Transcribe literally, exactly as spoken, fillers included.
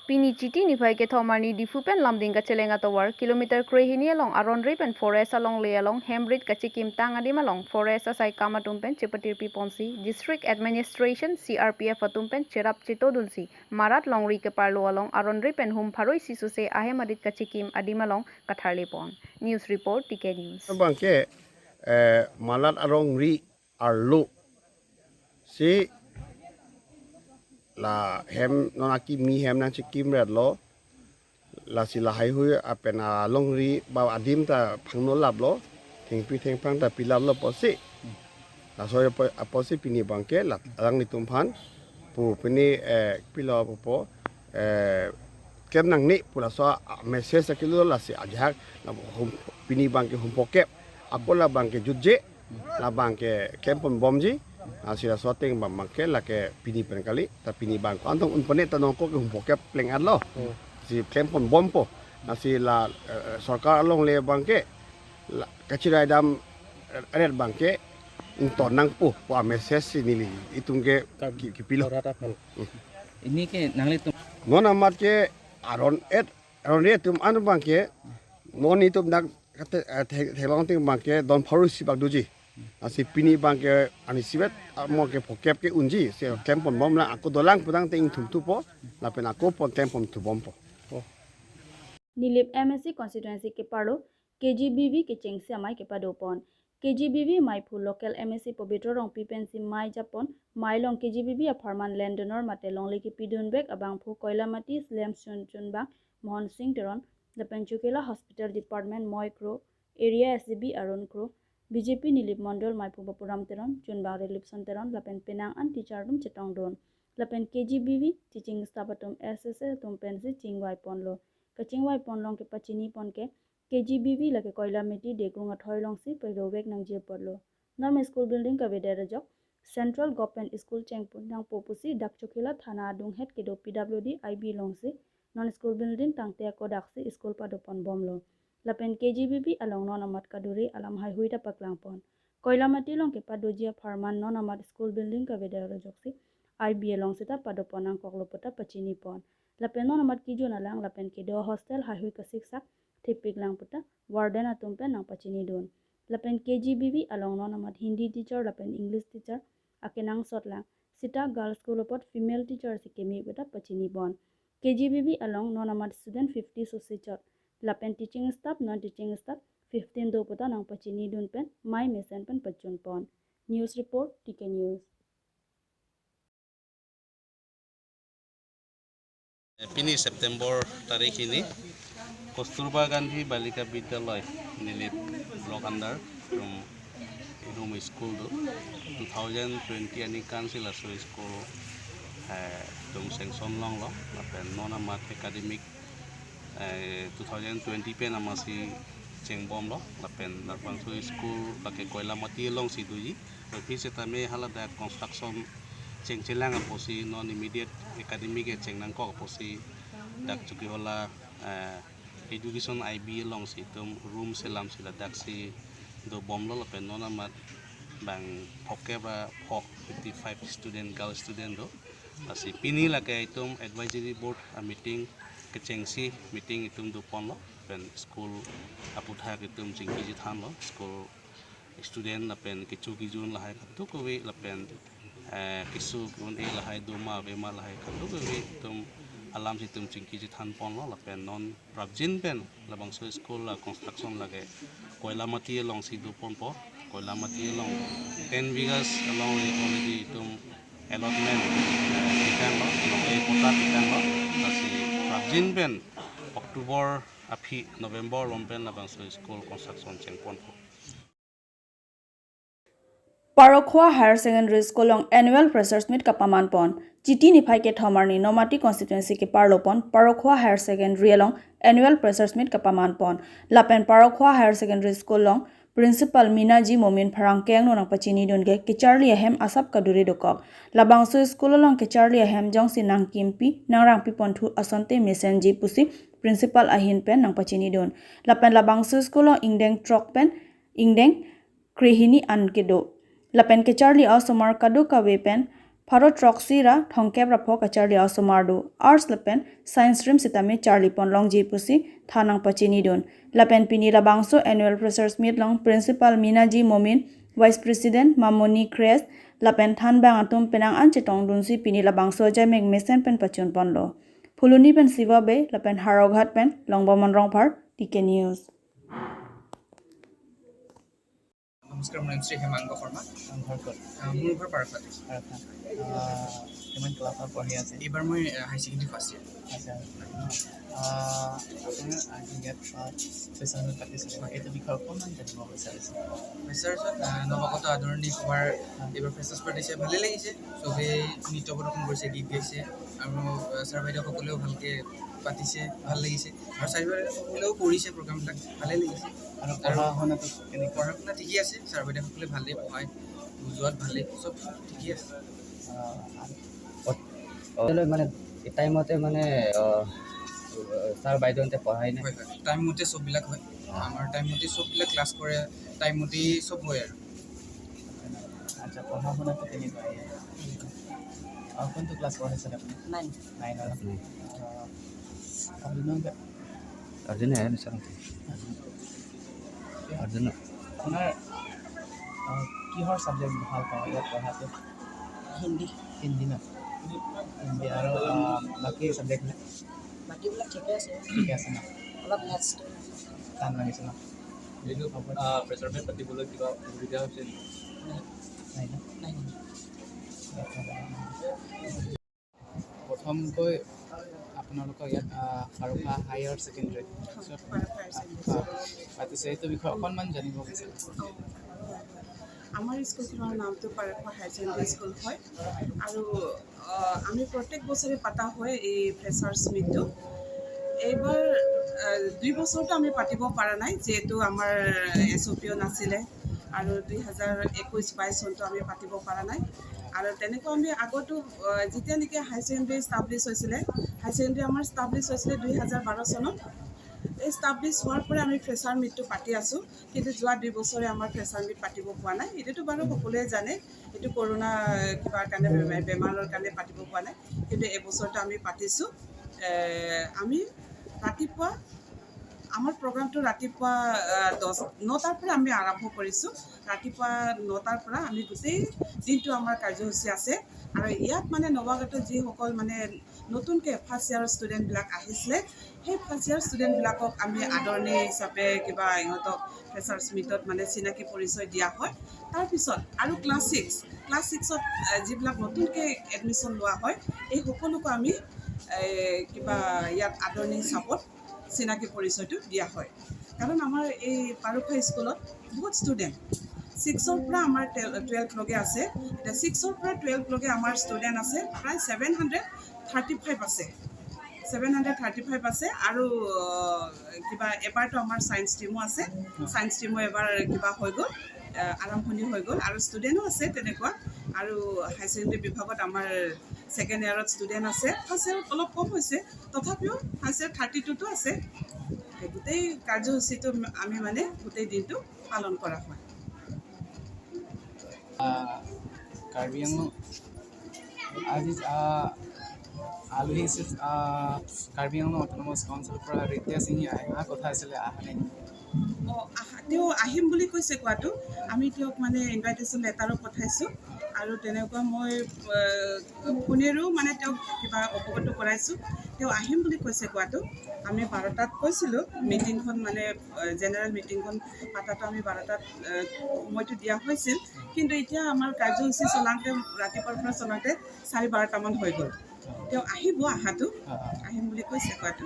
Pini Chiti niphai kethom arni Diphu pen Lumding kacheleng atovar kilometer krehini along aron-ri pen forest alongle along hemrit kachekimtang adim along forest asaikam atum pen chepatirpi ponsi District Administration C R P F atum pen cherap chetodunsi Marat Longri keparlo along aron-ri pen hum pharo isi sose ahem arit kachekim adim along katharle pon. News report, T K News. Abangke, eh, Marat alongri arlo si la hem non akimi hem nangchekimretlo, lasi lahaihui apen alongri ba adim ta phangno laplo, thengpi thengphang ta pilaplo pusi. Laso apo-, apotsi pini abangke la alanglitum aphan pu pini, eh, pilo pupo, eh, klem nangne pu laso a-, message akilo, lasi ajahak la hum, pini abangke hum phokep, ako la abangke jutje, la abangke klem ponbomji. Lasi laso ateng abang abangke lake pini pen kali, ta pini abang ko-an tong un pone ta nonko ke hum phokep pleng-etlo. Hmm. Si klem ponbompo. Lasi la, eh, sorkar alongle abangke la kachirai dam, eh, ret abangke ington nangpo pu amessage si nelitum ke Ka-, ki-, kipilo. Karat aphan. Hmm. Pini ke nanglitum. Non amat ke aron-et, aron-ri atum an abangke non itum dak kate, eh, the-, theklong ateng abangke don pharo isi bak doji. Lasi pini abangke arni isivet, ah, mo ke phokep ke unji, si klem ponbom lang, ako dolang putangte ingthumthupo, lapen ako pon klem ponthubompo. Nilip M A C constituency keparlo K G B V kechengsi amei kepado pon. K G B V meiphu local M A C Pobitro Rongpi pensi mei japon, mei along K G B V apharman land donor mate longle kepidunvek abangphu Koilamati slum chun chunbang Mohon Singh Teron, lapen Chokihola Hospital Department moikro, Area S D B Arun Kro, B J P Nilip Mondol meiphu Bapuram Teron, chunbang Rilipson Teron, lapen penang an teacher atum chetongdun. Lapen K G B V teaching staff atum S S A atum pensi chingvai ponlo. Kachingvai pon along kepachini pon ke K G B V lake Koilamati Degrung athoi alongsi pedovek nangji apotlo. Non school building kavedet ajok Central Government School chengpon nangpo pusi dak Chokihola thana adunghet kedo P W D I B alongsi non school building tangte ako daksi school pado ponbomlo. Lapen K G B V along non amat kaduri alam haihui ta paklang pon. Koilamati along kepadoji apharman non amat school building kavedet ajoksi I B along seta pado pon nangkoklo puta pachini pon. Lapen non amat kijun alang lapen kedo hostel haihui kasiksak thepik lang puta warden atum pen nangpachinidun. Lapen K G B V along non amat Hindi teacher lapen English teacher akenangsot lang seta girls school apot female teacher si keme puta pachini pon. K G B V along non amat student fifty sose chot, lapen teaching staff, non teaching staff fifteen do puta nangpachinidun pen mei mesen pen pachun pon. News report, T K News. Pini September tarik hini, Kasturba Gandhi Balika Vidyalaya, Nilip block under, tum, itum school do. Two thousand twenty aningkan si laso school, eh, itum sanction longlo, lapen non amat academic, eh, two thousand twenty pen amatsi chengbomlo, lapen labangso school lake Koilamati alongsi doji. Aphi setame haladak construction chengchelang apotsi non immediate academic ke chengnangkok apotsi dak Chokihola, eh, education I B alongsi itum room selamsi ladaksi dobomlo, lapen non amat bang phokep ra phok fifty-five student, girl student do. Lasi pini lake itum advisory board a meeting kechengsi meeting itum doponlo, pen school aputhak itum chingki chethanlo, school student lapen kecho kejun lahai kadokave lapen, eh, keso ke-un-e lahai doma avema lahai kadokave itum alamsi itum chingki chethan ponlo, lapen non prapjin pen labangso school la construction lake Koilamati alongsi doponpo. Koilamati along ten bighas along already itum allotment, eh, pitanglo, along e patta pitanglo. Lasi prapjin pen October aphi November along pen labangso school construction chengponpo. Parokhwa Higher Secondary School along Annual Freshers Meet kapaman pon. Chiti niphai kethom arni Nomati constituency keparlo pon Parokhwa Higher Secondary along Annual Freshers Meet kapaman pon. Lapen Parokhwa Higher Secondary School along Principal Mina G Momin Pherangke angno nangpachinidun ke kecharli ahem asap kaduri dokok. Labangso school along kecharli ahem jongsi nangkimpi nangrangpi ponthu asonte mesenji pusi Principal ahin pen nangpachinidun. Lapen labangso school along ingdeng throk pen ingdeng krehini an kedo. Lapen kecharli osomar kadokave pen Pharo throksi ra thomkep ra pho kacharli asomar do, Arts lapen Science stream sitame charli pon longji pusi than nangpachinidun. Lapen pini labangso annual freshers meet along Principal Minaji Momin, Vice President Mamoni Kres, lapen thanbang atum penang an chetongdunsi pini labangso ajaimek mesen pen pachun ponlo. Phuloni pen Siva Bey, lapen Howraghat pen Longbomon Rongphar, T K News. নমস্কাৰ, মোৰ নাম শ্ৰী হেমাংগ শৰ্মা। আপোনাৰ ঘৰ ক'ত? আহ, মোৰ ঘৰ পাৰখাত। পাৰখাত। আহ, কিমান ক্লাছত পঢ়ি আছে? এইবাৰ মই, আহ, হাই ছেকেণ্ডেৰী ফাৰ্ষ্ট ইয়াৰ। আচ্ছা। আহ, আপোনাৰ আজি ইয়াত, আহ, ফ্ৰেছাৰ্ছ মিট পাতিছে। হয়। এইটো বিষয়ে অকণমান জানিব বিচাৰিছোঁ। ফ্ৰেছাৰ্ছত, আহ, নৱাগত আদৰণি সভাৰ হয়। এইবাৰ ফ্ৰেছাৰ্ছ পাতিছে, ভালেই লাগিছে। চবেই নৃত্য প্ৰদৰ্শন কৰিছে, গীত গাইছে আৰু, আহ, ছাৰ বাইদেউসকলেও ভালকৈ পাতিছে, ভাল লাগিছে। আৰু ছাৰ বাইদেউসকলেও কৰিছে প্ৰগ্ৰামবিলাক, ভালেই লাগিছে। আৰু আৰু পঢ়া শুনাটো কেনেকুৱা? পঢ়া শুনা ঠিকেই আছে, ছাৰ বাইদেউসকলে ভালেই পঢ়ায়, বুজোৱাত ভালেই, চব ঠিকেই আছে। আহ, আৰু অ, অ, মানে টাইমতে মানে, অ, ছাৰ বাইদেউহঁতে পঢ়াই নে? হয়, হয়, টাইমমতে চববিলাক হয়। অ। আমাৰ টাইমমতে চববিলাক ক্লাছ কৰে, টাইমমতেই চব হয় আৰু। আচ্ছা, পঢ়া শুনাটো কেনেকুৱা? আৰু কোনটো ক্লাছ পঢ়িছে আপুনি? নাইন। নাইনৰ। নাইন। আহ, আপোনাৰ Arjun hai na sir? Arjun. আপোনাৰ, আহ, কিহৰ ছাবজেক্ট ভাল পাওঁ ইয়াত পঢ়াটো? হিন্দী। হিন্দী ন? হিন্দী আৰু, আহ, বাকী ছাবজেক্ট নে? বাকীবিলাক ঠিকে আছে। ঠিকে আছে ন? অলপ মেথছটো টান লাগিছে ন? এইটো, হ'ব। আহ, ফ্ৰেছাৰ্ছ মিট পাতিবলৈ কিবা অসুবিধা হৈছে নেকি? নাই। নাই ন? নাই, নাই। প্ৰথমকৈ আপোনালোকৰ ইয়াত, আহ, পাৰখোৱা হায়াৰ ছেকেণ্ডেৰী হয়, পাৰখোৱা হায়াৰ ছেকেণ্ডেৰী। আহ, পাতিছে, এইটো বিষয়ে অকণমান জানিব বিচাৰিছোঁ। অ, হয়, হয়। আমাৰ স্কুলখনৰ নামটো পাৰখোৱা হায়াৰ ছেকেণ্ডেৰী স্কুল হয় আৰু, আহ, আমি প্ৰত্যেক বছৰে পতা হয় এই ফ্ৰেছাৰ্ছ মিটটো। এইবাৰ, আহ, দুই বছৰতো আমি পাতিব পৰা নাই, যিহেতু আমাৰ এছ অ' পিও নাছিলে আৰু দুই হাজাৰ একৈছ বাইছ চনটো আমি পাতিব পৰা নাই। আৰু তেনেকুৱা আমি আগতো, আহ, যেতিয়া নেকি হাই ছেকেণ্ডেৰী ষ্টাব্লিছ হৈছিলে, হাই ছেকেণ্ডেৰী আমাৰ ষ্টাব্লিছ হৈছিলে দুই হাজাৰ বাৰ চনত। এই ষ্টাব্লিছ হোৱাৰ পৰা আমি ফ্ৰেছাৰ মিটটো পাতি আছোঁ, কিন্তু যোৱা দুই বছৰে আমাৰ ফ্ৰেছাৰ মিট পাতিব পোৱা নাই। এইটোতো বাৰু সকলোৱে জানে, এইটো কৰোণা কিবা কাৰণে, বেমাৰ, বেমাৰৰ কাৰণে পাতিব পোৱা নাই, কিন্তু এইবছৰটো আমি পাতিছোঁ। এ, আমি ৰাতিপুৱা, আমাৰ প্ৰগ্ৰামটো ৰাতিপুৱা, আহ, দহ, নটাৰ পৰা আমি আৰম্ভ কৰিছোঁ। ৰাতিপুৱা নটাৰ পৰা আমি গোটেই দিনটো আমাৰ কাৰ্যসূচী আছে। আৰু ইয়াত মানে নৱাগত যিসকল মানে নতুনকৈ ফাৰ্ষ্ট ইয়াৰৰ ষ্টুডেণ্টবিলাক আহিছিলে, সেই ফাৰ্ষ্ট ইয়াৰ ষ্টুডেণ্টবিলাকক আমি আদৰণি হিচাপে কিবা ইহঁতক ফ্ৰেছাৰ্ছ মিটত মানে চিনাকি পৰিচয় দিয়া হয়। তাৰপিছত আৰু ক্লাছ ছিক্স, ক্লাছ ছিক্সত, আহ, যিবিলাক নতুনকৈ এডমিশ্যন লোৱা হয়, এই সকলোকো আমি, এ, কিবা ইয়াত আদৰণি হিচাপত চিনাকি পৰিচয়টো দিয়া হয়। কাৰণ আমাৰ এই পাৰখোৱা স্কুলত বহুত ষ্টুডেণ্ট, ছিক্সৰ পৰা আমাৰ টুৱেলভলৈকে আছে। এতিয়া ছিক্সৰ পৰা টুৱেলভলৈকে আমাৰ ষ্টুডেণ্ট আছে প্ৰায় ছেভেন হাণ্ড্ৰেড থাৰ্টি ফাইভ আছে, ছেভেন হাণ্ড্ৰেড থাৰ্টি ফাইভ আছে। আৰু, আহ, কিবা এবাৰতো আমাৰ ছায়েন্স ষ্ট্ৰীমো আছে, ছায়েন্স ষ্ট্ৰীমো এবাৰ কিবা হৈ গ'ল, আহ, আৰম্ভণি হৈ গ'ল আৰু ষ্টুডেণ্টো আছে তেনেকুৱা। আৰু হাই ছেকেণ্ডেৰী বিভাগত আমাৰ ছেকেণ্ড ইয়াৰত ষ্টুডেণ্ট আছে, ফাৰ্ষ্ট ইয়াৰত অলপ কম হৈছে, তথাপিও ফাৰ্ষ্ট ইয়াৰ থাৰ্টি টুটো আছে। গোটেই কাৰ্যসূচীটো আমি মানে গোটেই দিনটো পালন কৰা হয়। আহ, কাৰ্বি আংলং আজি, আহ, আলহী হিচাপে, আহ, কাৰ্বি আংলং অট'নমাছ কাউন্সিলৰ পৰা ৰিতা সিংহ আহে, অহা কথা আছিলে, অহা নাই। অ, আহা, তেওঁ আহিম বুলি কৈছে কোৱাটো, আমি তেওঁক মানে ইনভাইটেশ্যন লেটাৰো পঠাইছোঁ আৰু তেনেকুৱা মই, আহ, ফোনেৰেও মানে তেওঁক কিবা অৱগত কৰাইছোঁ। তেওঁ আহিম বুলি কৈছে কোৱাটো। আমি বাৰটাত কৈছিলোঁ মিটিংখন মানে, আহ, জেনেৰেল মিটিংখন পাতাটো আমি বাৰটাত, আহ, সময়টো দিয়া হৈছিল, কিন্তু এতিয়া আমাৰ কাৰ্যসূচী চলাওঁতে, ৰাতিপুৱাৰ পৰা চলাওঁতে চাৰি বাৰটামান হৈ গ'ল। তেওঁ আহিব, অহাটো, আহিম বুলি কৈছে কোৱাটো।